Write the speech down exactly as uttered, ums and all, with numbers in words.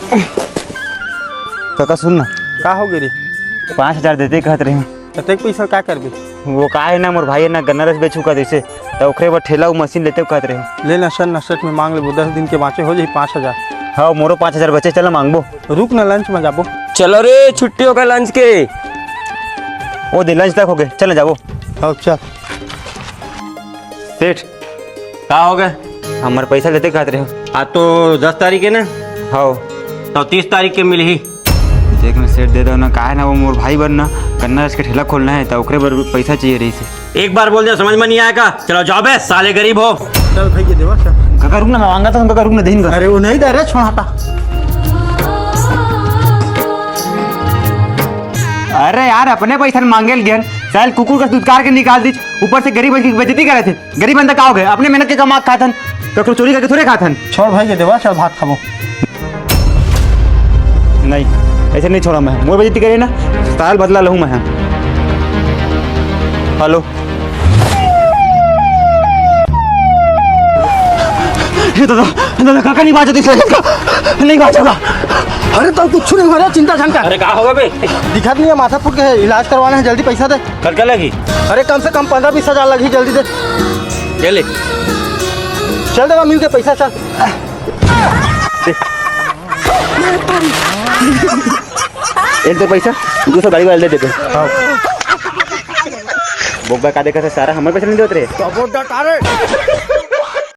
कका सुन ना। का हो गे रे? पाँच हजार देते कहत रहे। अतेक पइसा का करबे? वो का हे ना, मोर भाई हे ना, गन्ना रस बेचहूँ का जइसे, त ओकरे बर ठेला अउ मशीन लेते कहत रहे। ले ना सर, नसट में मांग लेबो, दस दिन के बाँचे हो जाही पाँच हजार। हाँ, मोरो पाँच हजार बचे, चल मांगबो। रुक ना, लंच में जाबो। चलो रे, छुट्टी होगे लंच के। ओ दे, लंच तक होगे, चल ना जाबो। हाँ, चल। सेठ, का होगे? हमर पइसा लेते कहत रहे हो। आज तो दस तारीख हे ना? हाँ। त तीस तारीख के मिलही। देख ना सेठ, दे दो ना, का हे ना, वो मोर भाई बर ना गन्ना रस के ठेला खोलना हे, त ओकरे बर पइसा चाहिए रहिसे। एक बार बोल दे, समझ में नहीं आया का? चलो जाओ बे, साले गरीब हो। चल भाई, ये देवा, चल। कका रुक ना, मैं मांगत हँव, कका रुक ना, देही ना। अरे वो नहीं दे रे, छोड़ हटा। अरे यार, अपने पइसा मांगे ल गेन, साले कुकुर कस दुतकार के निकाल दिस, ऊपर से गरीब के बेइज्जती करत हे। गरीब बंदा का होगे? अपने मेहनत के कमा के खात हन, ककरो चोरी करके थोड़े खात हन। छोड़ भाई, ये देवा, चल भात खाबो। नहीं, अइसे नहीं छोड़ा मैं। मोर बेइज्जती करे ना, साल बदला लहूँ मैं। हेलो। ये दादा, दादा, काका नहीं बाँचत इसलिए इसका, नहीं बाँचेगा। अरे तो कुछ नहीं हो रहा, चिंता झन कर। अरे का होगे बे? दिखत नहीं हे, माथा फूट गे हे, इलाज करवाना हे, जल्दी पइसा दे। कतका लगही? अरे कम से कम पन्द्रह बीस हजार लगही, जल्दी दे। ये ले। चल देवा, मिल के पइसा चल। ये ले तो पइसा, दूसरा गाड़ी वाला दे देबे। हाँ। बोकबा का देखत हे सारा, हमर पइसा नहीं देवत रहे। तो बोल डट, अरे।